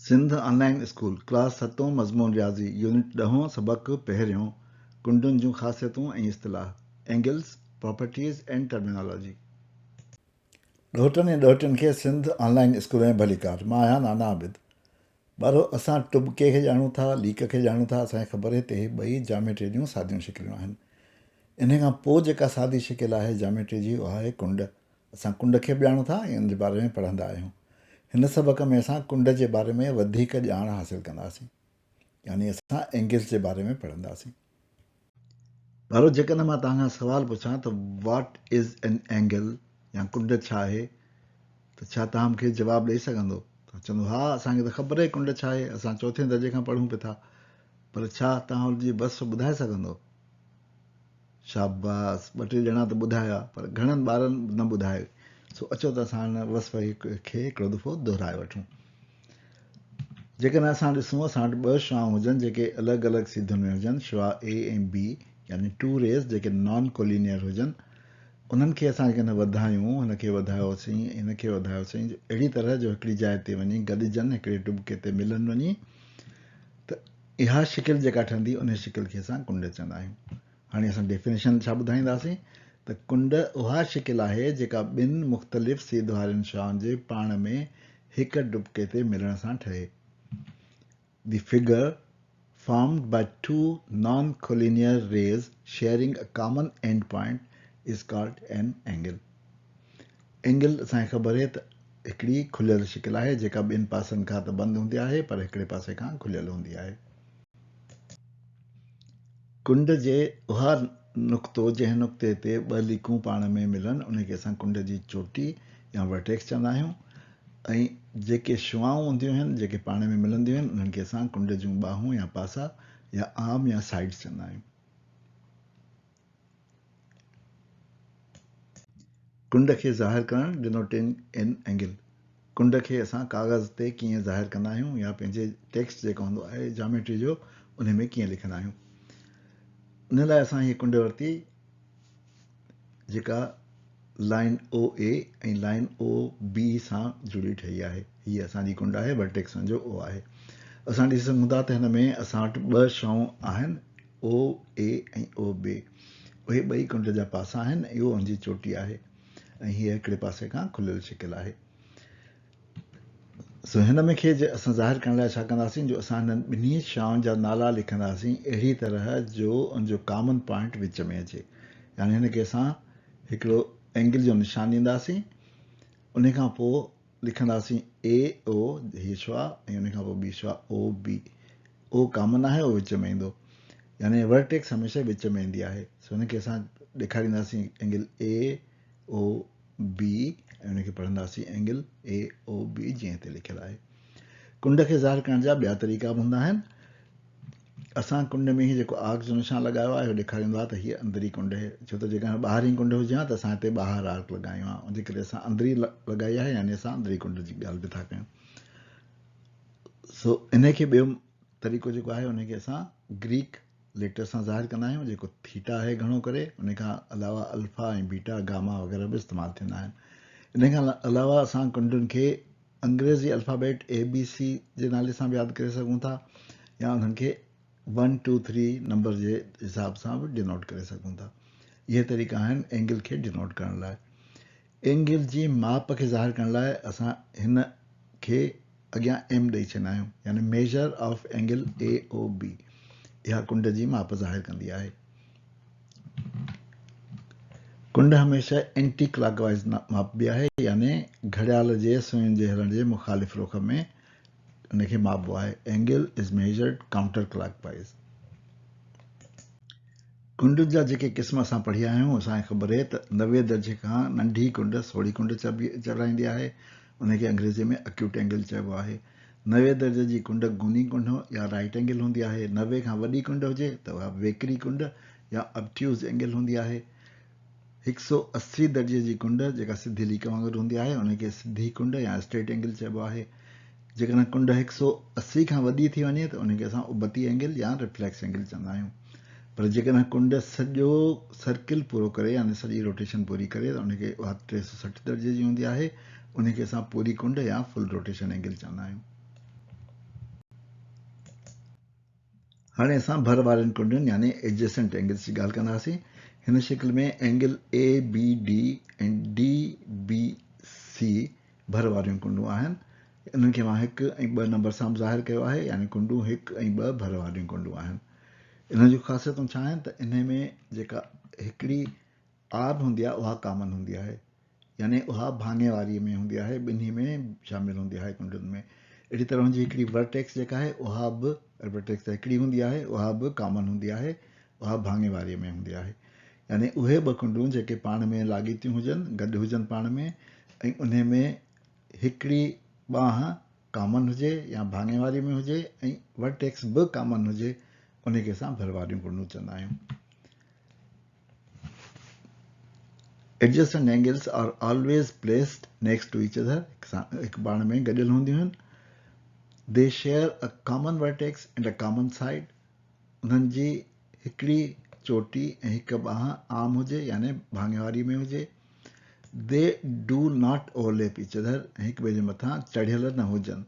سنڌ آن line school, class ستون، مضمون رياضي، يونٽ ڏهون، سبق پهريون، ڪنڊن جون خاصيتون ۽ اصطلاح، Angles, Properties and Terminology. ڏهوٽن ۽ ڏهوٽين کي سنڌ آن لائين اسڪول ۾ ڀليڪار. مان آهيان نانا عابد. ٻارو اسان ٽٻڪي کي ڄاڻون ٿا، ليڪ کي ڄاڻون ٿا، اسان کي خبر آهي ته اهي ٻئي جاميٽري جون ساديون شڪليون آهن. انهي کان پوء جيڪا سادي شڪل آهي جاميٽري جي اها آهي ڪنڊ. اسان ڪنڊ کي به ڄاڻون ٿا ۽ ان جي باري ۾ پڙهندا آهيون. هن سبق ۾ اسان ڪنڊ جي باري ۾ وڌيڪ ڄاڻ حاصل ڪنداسين. يعني اسان اينگلز جي باري ۾ پڙهنداسين. ٻارو جيڪڏهن مان توهان کان سوال پڇان ته What is an angle يا ڪنڊ ڇا آهي ته ڇا توهان مون کي جواب ڏئي سگهندو؟ توهان چوندو ها اسان کي ته خبر آهي ڪنڊ ڇا آهي اسان چوٿين درجي کان پڙهون پيا ٿا پر ڇا توهان ان جي وصف ٻڌائي سگهندو؟ شاباس! ٻه ٽي ڄڻا ته ٻڌايا پر گهڻن ٻارن نه ٻڌايو. سو اچو ته اسان هن وصف کي هڪڙو دفعو دهرائي وٺون. جيڪڏهن اسان ڏسون اسان وٽ ٻه شعاعون هجن جيڪي الڳ الڳ سيڌن ۾ هجن، شعاع A ۽ B يعني ٽو ريز جيڪي نان ڪولينيئر هجن، انهن کي اسان جيڪڏهن وڌايون، هن کي وڌايوسين، هن کي وڌايوسين، اهڙي طرح جو هڪڙي جاء تي وڃي گڏجن، هڪڙي ٽٻڪي تي ملن وڃي ته اها شڪل جيڪا ٺهندي انهي شڪل کي اسان ڪنڊ چوندا آهيون. هاڻي اسان ڊيفينيشن ڇا ٻڌائينداسين ته ڪنڊ اها شڪل آهي جيڪا ٻن مختلف سيڌ وارين شعاعن جي پاڻ ۾ هڪ ٽٻڪي تي ملڻ سان ٺهي. The figure formed by two non-collinear rays sharing a common end point is called an angle. Angle اسان کي خبر آهي ته هڪڙي کليل شڪل آهي جيڪا ٻن پاسن کان ته بند هوندي آهي پر هڪڙي پاسي کان کليل هوندي آهي. ڪنڊ جي اها نقطو جنهن نقطي تي ٻه ليڪون پاڻ ۾ ملن ان کي اسان ڪنڊ جي چوٽي يا Vertex چوندا آهيون ۽ جيڪي شعاعون هونديون آهن جيڪي پاڻ ۾ ملنديون آهن انهن کي اسان ڪنڊ جون ٻانهون يا پاسا يا آرم يا سائيڊز چوندا آهيون. ڪنڊ کي ظاهر ڪرڻ، Denoting an angle، ڪنڊ کي اسان ڪاغذ تي ڪيئن ظاهر ڪندا آهيون يا پنهنجي ٽيڪسٽ جيڪو هوندو آهي جاميٽري جو انهي ۾ ڪيئن لکندا آهيون. ان لاء اسان هيء ڪنڊ ورتي جيڪا لائين او اي ۽ لائين او بي سان جڙي ٺهي آهي. هيء اسان جي ڪنڊ آهي، ورٽيڪس ان جو او آهي. اسان ڏسي سگهون ٿا ته هن ۾ اسان وٽ ٻه شعاعون آهن او اي ۽ او بي اهي ٻئي ڪنڊ جا پاسا آهن ۽ اهو ان جي چوٽي آهي ۽ هيء هڪڙي پاسي کان کليل شڪل آهي. سو هن ۾ کي اسان ظاهر ڪرڻ لاء ڇا ڪنداسين جو اسان هنن ٻنهي شعاعن جا نالا لکنداسين اهڙي طرح جو ان جو ڪامن پوائنٽ وچ ۾ اچي يعني هن کي اسان هڪڙو اينگل جو نشان ڏينداسين ان کان پوء لکنداسين اي او هي شعاع ۽ ان کان پوء ٻي شعاع او بي او ڪامن آهي او وچ ۾ ايندو يعني ورٽيڪس هميشه وچ ۾ ايندي آهي سو هن کي اسان ڏيکارينداسين اينگل اي او بي ۽ ان کي پڙهنداسين اينگل اي او بي جيئن هتي لکيل آهي. ڪنڊ کي ظاهر ڪرڻ جا ٻيا طريقا به هوندا آهن. اسان ڪنڊ ۾ هي جيڪو آرڪ جو نشان لڳايو آهي اهو ڏيکاريندو آهي ته هيء اندري ڪنڊ آهي ڇو ته جيڪڏهن ٻاهرين ڪنڊ هجي ها ته اسان هتي ٻاهر آرڪ لڳايون ها ان جي ڪري اسان اندري لڳائي آهي يعني اسان اندري ڪنڊ جي ڳالهه به ٿا ڪيون. سو انهي کي ٻيو طريقو جيڪو آهي انهي کي اسان گريڪ ليٽر سان ظاهر ڪندا آهيون جيڪو ٿيٽا آهي گهڻو ڪري انهي کان علاوه الفا ۽ بيٽا گاما وغيره به استعمال ٿيندا آهن انهي کان علاوه اسان ڪنڊن کي انگريزي الفابيٽ اي بي سي جي نالي سان به ياد ڪري سگهون ٿا يا انهن کي ون ٽو ٿري نمبر جي حساب سان به ڊينوٽ ڪري سگهون ٿا اهي طريقا آهن اينگل کي ڊينوٽ ڪرڻ لاء اينگل جي ماپ کي ظاهر ڪرڻ لاء اسان هن کي اڳيان ايم ڏئي ڇڏيندا آهيون يعني measure of angle A O B اها ڪنڊ جي ماپ ظاهر ڪندي آهي. ڪنڊ هميشه اينٽي ڪلاڪ وائيز ماپبي آهي يعني گهڙيال جي سوئين جي هلڻ جي مخالف رخ ۾ ان کي ماپبو آهي angle is measured counter clockwise. ڪنڊن جا جيڪي قسم اسان پڙهي آيا آهيون، اسان کي خبر اهي ته 90 درجي کان ننڍي ڪنڊ سوڙهي ڪنڊ چورائيندي آهي، ان کي انگريزيء ۾ Acute Angle چئبو آهي. 90 درجي جي ڪنڊ گوني ڪنڊ يا Right Angle هوندي آهي. 90 کان وڏي ڪنڊ هجي ته اها ويڪري ڪنڊ يا Obtuse Angle هوندي آهي. 180 درجي جي ڪنڊ جيڪا سڌي ليڪ وانگر هوندي آهي، ان کي سڌي ڪنڊ يا Straight Angle چئبو آهي. جيڪڏهن ڪنڊ 180 کان وڏي ٿي وڃي ته ان کي اسان ابتي اينگل يا رفليڪس اينگل چوندا آهيون. پر جيڪڏهن ڪنڊ سڄو سرڪل پورو ڪري يعني سڄي روٽيشن پوري ڪري ته ان کي اها 360 درجي جي هوندي آهي، ان کي اسان پوري ڪنڊ يا فل روٽيشن اينگل چوندا آهيون. هاڻي اسان ڀر وارين ڪنڊين يعني Adjacent Angles جي ڳالهه ڪنداسين. هن شڪل ۾ اينگل ABD ۽ DBC ڀر واريون ڪنڊون آهن. انهن کي مان هڪ ۽ ٻه نمبر سان به ظاهر ڪيو آهي يعني ڪنڊون هڪ ۽ ٻه ڀر واريون ڪنڊون آهن. انهن جون خاصيتون ڇا آهن ته انهي ۾ جيڪا هڪڙي آر هوندي آهي اها ڪامن هوندي آهي. يعني اها ڀاڱي واريء ۾ هوندي آهي، ٻنهي ۾ شامل هوندي آهي ڪنڊن ۾. اهڙي طرح هن جي هڪڙي ورٽيڪس جيڪا آهي اها به ورٽيڪس ته هڪڙي هوندي آهي، اها به ڪامن هوندي آهي، اها ڀاڱي واريء ۾ هوندي آهي. يعني اهي ٻه ڪنڊون جيڪي پاڻ ۾ لاڳيتيون هجن، گڏ هجن پاڻ ۾ ۽ انهي ۾ هڪڙي ٻانهن ڪامن هجي يا ڀاڱي واري ۾ هجي ۽ ورٽيڪس به ڪامن هجي، انهي کي اسان ڀرواريون ڪنڊون چوندا آهيون. Adjacent angles are always placed next to each other هڪ پاڻ ۾ گڏيل هونديون آهن. They share a common vertex and a common side انهن جي هڪڙي چوٽي ۽ هڪ ٻانهن عام هجي يعني ڀاڱي واري ۾ هجي. They do not overlap each other ۽ هڪ ٻئي جي مٿان چڙهيل نه هجن.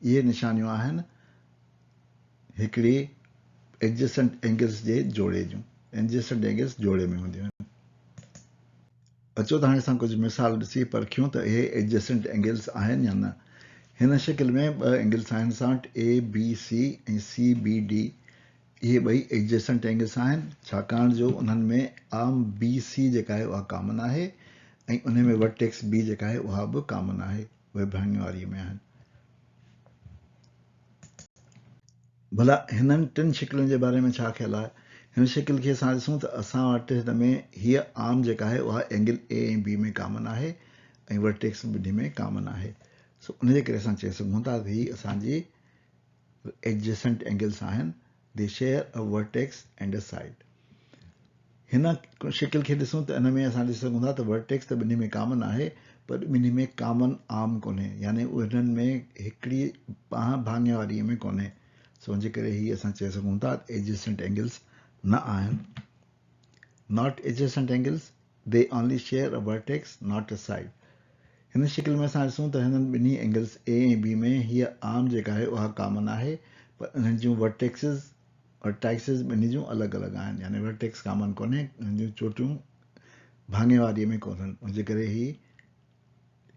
اهي نشانيون آهن هڪڙي Adjacent Angles جي جوڙي جون. Adjacent Angles جوڙي ۾ هونديون آهن. اچو ته هاڻي اسان ڪجهه مثال ڏسي پرکيون ته اهي Adjacent Angles آهن يا نه. هن شڪل ۾ ٻه اينگلس آهن اسان وٽ ABC ۽ CBD. اهي ٻئي Adjacent Angles آهن ڇاڪاڻ جو انهن ۾ عام BC جيڪا آهي اها ڪامن آهي ۽ انهي ۾ ورٽيڪس B جيڪا آهي اها به ڪامن آهي. اهي ڀاڱي واريء ۾ آهن. ڀلا هنن ٽن شڪلن جي باري ۾ ڇا خيال آهي؟ هن شڪل کي اسان ڏسون ته اسان وٽ هن ۾ هيء آرم جيڪا آهي اها اينگل اي ۽ بي ۾ ڪامن آهي ۽ ورٽيڪس به ٻنهي ۾ ڪامن آهي. سو ان جي ڪري اسان چئي سگهون ٿا ته هي اسان جي Adjacent Angles آهن They share a vertex and a side. هن شڪل کي ڏسون ته ان ۾ اسان ڏسي سگهون ٿا ته ورٽيڪس ته ٻنهي ۾ ڪامن آهي پر ٻنهي ۾ ڪامن عام ڪونهي يعني انهن ۾ هڪڙي ٻانهن ڀاڱي واري ۾ ڪونهي سو ان جي ڪري هي اسان چئي سگهون ٿا ته ايڊجيسنٽ اينگلس نه آهن. Not adjacent angles, they only share a vertex not a side. هن شڪل ۾ اسان ڏسون ته هنن ٻنهي اينگلس اي ۽ بي ۾ هيء آرم جيڪا آهي اها ڪامن آهي پر انهن جون ورٽيڪسز Vertices ٻنهي جون الڳ الڳ آهن يعني ورٽيڪس ڪامن ڪونهي انهن جون چوٽيون ڀاڱي واريء ۾ ڪونهن ان جي ڪري هي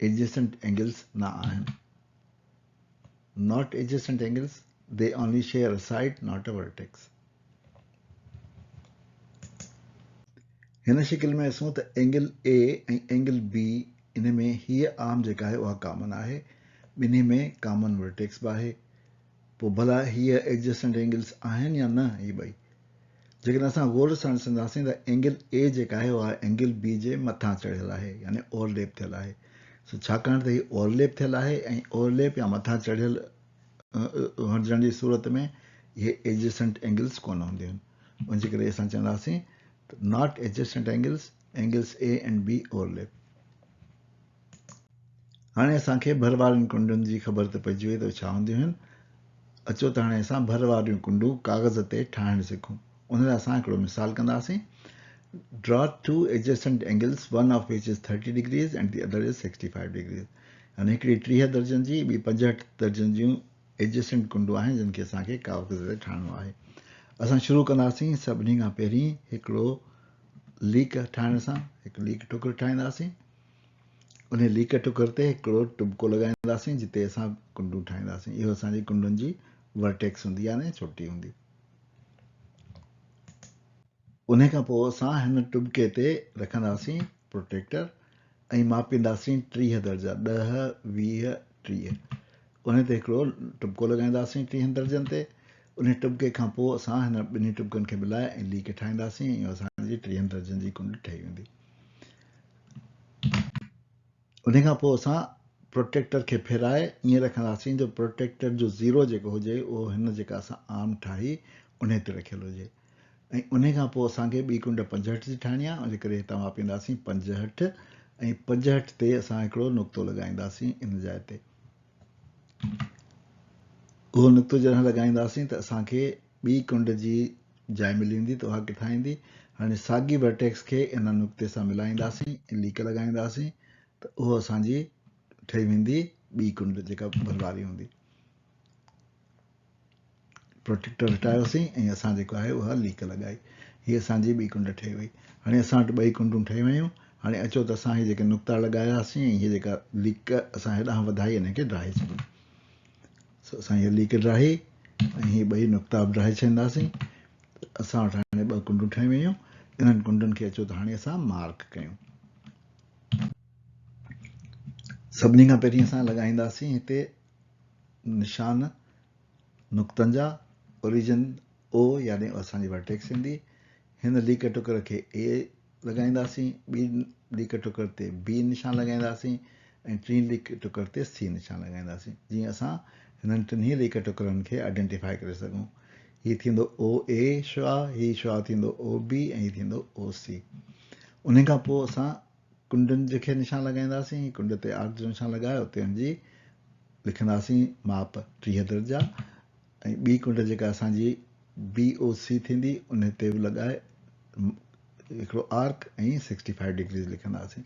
Adjacent Angles نه آهن. Not adjacent angles, they only share a side not a vertex. هن شڪل ۾ ڏسون ته اينگل اي ۽ اينگل بي ان ۾ هيء آرم جيڪا آهي اها ڪامن آهي ٻنهي ۾ ڪامن ورٽيڪس به آهي پوء ڀلا هيء Adjacent Angles آهن يا نه هي ٻئي؟ جيڪڏهن اسان غور سان ڏسنداسين ته اينگل اي جيڪا آهي اها اينگل بي جي مٿان چڙهيل آهي يعني اوورليپ ٿيل آهي. سو ڇاڪاڻ ته هي اوورليپ ٿيل آهي ۽ اوورليپ يا مٿان چڙهيل هجڻ جي صورت ۾ اهي Adjacent Angles ڪونه هونديون آهن. ان جي ڪري اسان چونداسين ته Not Adjacent Angles، Angles A and B overlap. هاڻي اسان کي ڀر وارين ڪنڊن جي خبر ته پئجي وئي ته اهي ڇا هونديون آهن. اچو ته هاڻي اسان ڀر واريون ڪنڊون ڪاغذ تي ٺاهڻ سکون. ان لاء اسان هڪڙو مثال ڪنداسين. Draw two adjacent angles, one of which is 30 degrees and the other is 65 degrees. يعني هڪڙي 30 درجن جي ٻي 65 درجن جون Adjacent ڪنڊون آهن جن کي اسان کي ڪاغذ تي ٺاهڻو آهي. اسان شروع ڪنداسين سڀني کان پهرين هڪڙو ليڪ ٺاهڻ سان، هڪ ليڪ ٽڪر ٺاهينداسين. انهي ليڪ ٽڪر تي هڪڙو ٽٻڪو لڳائينداسين جتي اسان ڪنڊون ٺاهينداسين. اهو اسان جي ڪنڊن جي ورٽيڪس هوندي يعني چوٽي هوندي. انهي کان پوء اسان هن ٽٻڪي تي رکنداسين پروٽيڪٽر ۽ ماپينداسين 30 درجا، ڏهه، 20، 30. انهي تي هڪڙو ٽٻڪو لڳائينداسين ٽيهن درجن تي. انهي ٽٻڪي کان پوء اسان هن ٻنهي ٽٻڪن کي ملائي ۽ ليڪ ٺاهينداسين ۽ اسان جي ٽيهن درجن جي ڪنڊ ٺهي ويندي. انهي کان پوء اسان پروٽيڪٽر کي ڦيرائي ائين رکنداسين جو پروٽيڪٽر جو زيرو جيڪو هجي اهو هن جيڪا اسان آرم ٺاهي انهي تي رکيل هجي ۽ انهي کان پوء اسان کي ٻي ڪنڊ 65 جي ٺاهڻي آهي ان جي ڪري هتان ماپينداسين 65 ۽ 65 تي اسان هڪڙو نقطو لڳائينداسين ان جاء تي اهو نقطو جڏهن لڳائينداسين ته اسان کي ٻي ڪنڊ جي جاء ملي ويندي ته اها ڪٿان ايندي؟ هاڻي ساڳي ورٽيڪس کي ان نقطي سان ملائينداسين ۽ ليڪ لڳائينداسين ته اهو اسان جي ٺهي ويندي ٻي ڪنڊ جيڪا ڀرواري هوندي. پروٽيڪٽر هٽايوسين ۽ اسان جيڪو آهي اها ليڪ لڳائي. هي اسان جي ٻي ڪنڊ ٺهي وئي. هاڻي اسان وٽ ٻئي ڪنڊون ٺهي ويون. هاڻي اچو ته اسان هي جيڪي نقطا لڳاياسين ۽ هي جيڪا ليڪ اسان هيڏانهن وڌائي ان کي ڊاهي ڇڏيون. سو اسان هي ليڪ ڊاهي ۽ هي ٻئي نقطا به ڊاهي ڇڏينداسين. اسان وٽ هاڻي ٻه ڪنڊون ٺهي ويون. انهن ڪنڊن کي اچو ته هاڻي اسان مارڪ ڪيون. سڀني کان پهرين اسان لڳائينداسين هتي نشان نقطن جا، اوريجن O يعني اسان جي ورٽيڪس ايندي، هن ليڪ ٽڪر کي A لڳائينداسين، ٻي ليڪ ٽڪر تي B نشان لڳائينداسين ۽ ٽين ليڪ ٽڪر تي C نشان لڳائينداسين جيئن اسان هنن ٽنهي ليڪ ٽڪرن کي آئيڊينٽيفائي ڪري سگهون. هي ٿيندو OA شعاع، هي شعاع ٿيندو OB ۽ هي ٿيندو OC. انهي کان پوء اسان ڪنڊن جي کي نشان لڳائينداسين، ڪنڊ تي آرڪ جو نشان لڳائي اتي ان جي لکنداسين ماپ 30 درجا ۽ ٻي ڪنڊ جيڪا اسان جي بي او سي ٿيندي ان تي به لڳائي هڪڙو آرڪ ۽ 65 ڊگريز لکنداسين.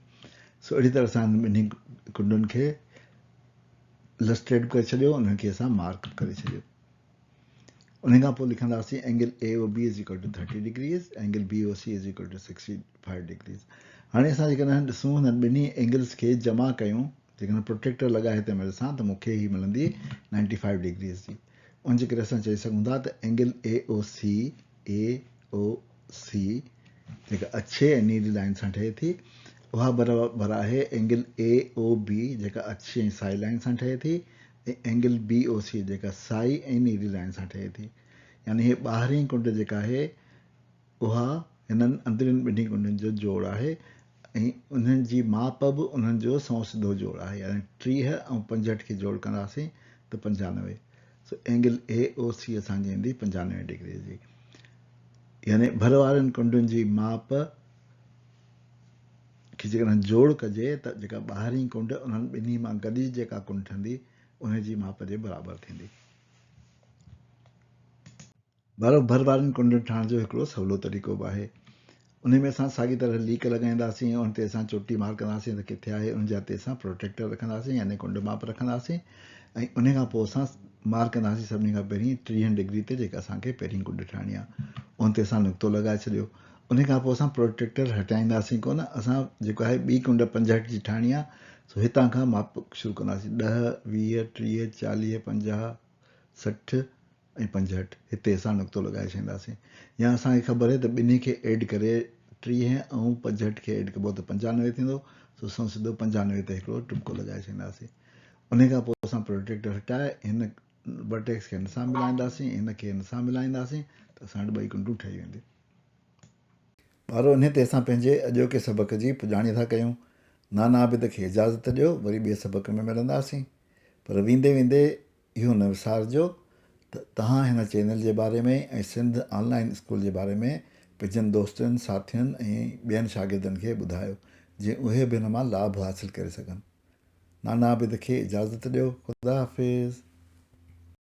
سو اهڙي طرح سان ٻنهي ڪنڊن کي السٽريٽ به ڪري ڇڏيو انهن کي اسان مارڪ به ڪري ڇڏيو. انهي کان پوء لکنداسين angle A O B is equal to 30 degrees, angle B O C is equal to 65 degrees. هاڻي اسان جيڪڏهن ڏسون هنن ٻنهي اينگلز کي جمع ڪيون، جيڪڏهن پروٽريڪٽر لڳائي هتي ميري سان ته مون کي هي ملندي 95 ڊگريز جي. ان جي ڪري اسان چئي سگهون ٿا ته angle A O C, AOC، جيڪا اڇي ۽ نيري لائين سان ٺهي ٿي اها برابر آهي اينگل اي او بي جيڪا اڇي ۽ سائي لائين سان ٺهي ٿي ۽ اينگل بي او سي جيڪا سائي ۽ نيري لائين سان ٺهي ٿي يعني هي ٻاهرين ڪنڊ جيڪا آهي اها هنن اندرين ٻنهي ڪنڊن جو جوڙ آهي ۽ انهن جي ماپ به انهن جو سنئون سڌو جوڙ آهي يعني 30 ۽ 65 کي جوڙ ڪنداسين ته 95 سو اينگل اي او سي اسان جي ايندي 95 ڊگري جي يعني ڀر وارين ڪنڊن جي ماپ کي جيڪڏهن جوڙ ڪجي ته جيڪا ٻاهرين ڪنڊ انهن ٻنهي مان گڏجي جيڪا ڪنڊ ٺهندي انهي جي ماپ جي برابر ٿيندي. ٻارو ڀر وارين ڪنڊن ٺاهڻ جو هڪڙو سولو طريقو به آهي. انهي ۾ اسان ساڳي طرح ليڪ لڳائينداسين ۽ ان تي اسان چوٽي مارڪ ڪنداسين ته ڪٿي آهي ان جاء تي اسان پروٽريڪٽر رکنداسين يعني ڪنڊ ماپ رکنداسين ۽ انهي کان پوء اسان مارڪ ڪنداسين سڀني کان پهرين ٽيهن ڊگري تي جيڪا اسان کي پهرين ڪنڊ ٺاهڻي آهي ان تي اسان نقطو لڳائي ڇڏيو انهي کان پوء اسان پروٽريڪٽر هٽائينداسين ڪونه، اسان جيڪو آهي ٻي ڪنڊ 65 جي ٺاهڻي آهي، سو هتان کان ماپ شروع ڪنداسين، ڏهه، 20، 30، 40، 50، 60 ۽ 65 هتي اسان نقطو لڳائي ڇڏينداسين. يا اسان کي خبر آهي ته ٻنهي کي ايڊ ڪري 30 ۽ 65 کي ايڊ ڪبو ته 95 ٿيندو، سو سنئون سڌو 95 تي هڪڙو ٽٻڪو لڳائي ڇڏينداسين. انهي کان پوء اسان پروٽريڪٽر هٽائي هن ورٽيڪس کي هن سان ملائينداسين، هن کي هن سان ملائينداسين ته اسان وٽ ٻئي ڪنڊون ٺهي وينديون. ٻارو انهي تي اسان پنهنجي اڄوڪي سبق جي پڄاڻي ٿا ڪيون. نانا عابد کي اجازت ڏيو وري ٻئي سبق ۾ ملنداسين. پر ويندي ويندي اهو نه وسارجو ته توهان هن چينل جي باري ۾ ۽ سنڌ آن لائين اسڪول جي باري ۾ پنهنجن دوستن، ساٿين ۽ ٻين شاگردن کي ٻڌايو جيئن اهي به هن مان لاڀ حاصل ڪري سگهن. نانا عابد کي اجازت ڏيو. خدا حافظ.